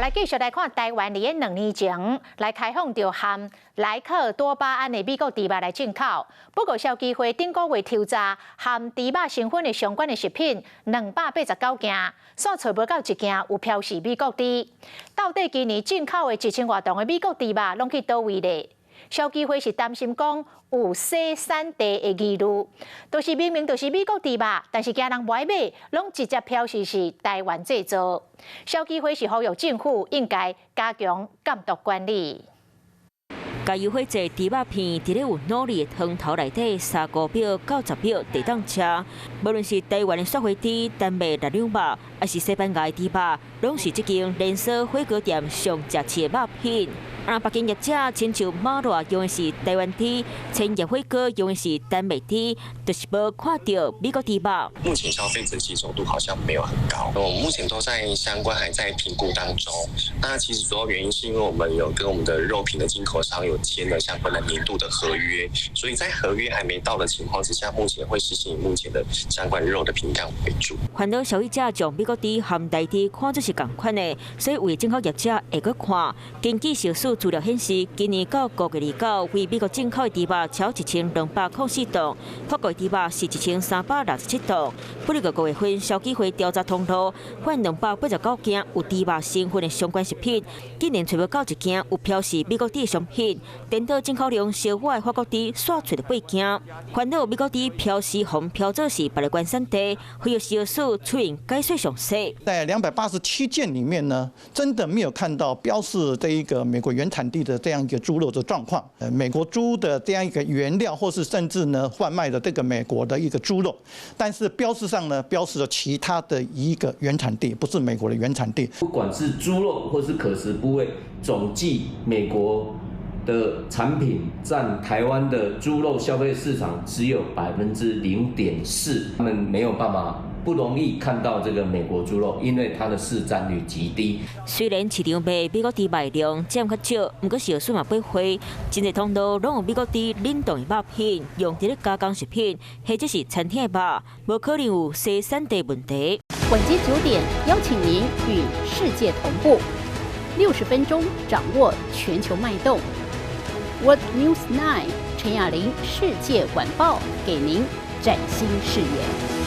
來繼續來看台灣佇兩年前來開放著含萊克多巴胺的美國豬肉來進口，不過消基會頂個月抽查含豬肉成分的相關的食品289件，煞揣無到一件有標示美國豬。到底今年進口的1000外磅的美國豬肉攏去佗位咧？消基會是擔心講有洗產地的疑慮，就是明明就是美國豬肉，但是驚人無愛買，攏直接標示是台灣製造。消基會是呼籲政府應該加強監督管理。加油火製豬肉片，佇咧有腦力的湯頭內底，3五秒到10秒就當食。無論是台灣的雪花豬、丹麥臘兩肉，抑是西班牙的豬肉，攏是這間連鎖火鍋店上食市的肉品。啊，北京業者親像麻辣用的是台灣豬，千葉火鍋用的是丹麥豬，就是無看著美國豬肉。目前消費者接受度好像沒有很高，我們目前都在相關還在評估當中。那其實主要原因是因為我們有跟我們的肉品的進口商有簽了相關的年度的合約，所以在合約還沒到的情況之下，目前會實行目前的相關肉的品項為主。煩惱消費者將美國豬和台豬看做是仝款的，所以為進口業者會閣看。根據食署資料顯示，今年到5月29，為美國進口的豬肉超1204磅，法國豬肉是1367磅。不過5月份消基會調查通路，發現289件有豬肉成分的相關食品，竟然揣無到一件有標示美國豬的商品。顛倒進口量小可的法國豬，煞揣著八件。煩惱美國豬標示予人標做是別个原產地，呼籲食署出面解說詳細。在287件裡面呢，真的沒有看到標示這一個美國原產地的這樣一個豬肉的狀況。美國豬的這樣一個原料，或是甚至呢販賣的這個美國的一個豬肉，但是標示上呢標示了其他的一個原產地，不是美國的原產地。不管是豬肉或是可食部位，總計美國的產品佔台灣的豬肉消費市場只有0.4%，他們沒有辦法，不容易看到這個美國豬肉，因為它的市佔率極低。雖然市場賣美國豬肉量佔較少，毋過食署嘛八歲，真濟通路攏有美國豬冷凍的肉品，用佇咧加工食品，或者是餐廳的肉，無可能有洗產地問題。晚間9點，邀請您與世界同步，60分鐘掌握全球脈動。World News 9 陳雅玲世界晚報，給您嶄新視野。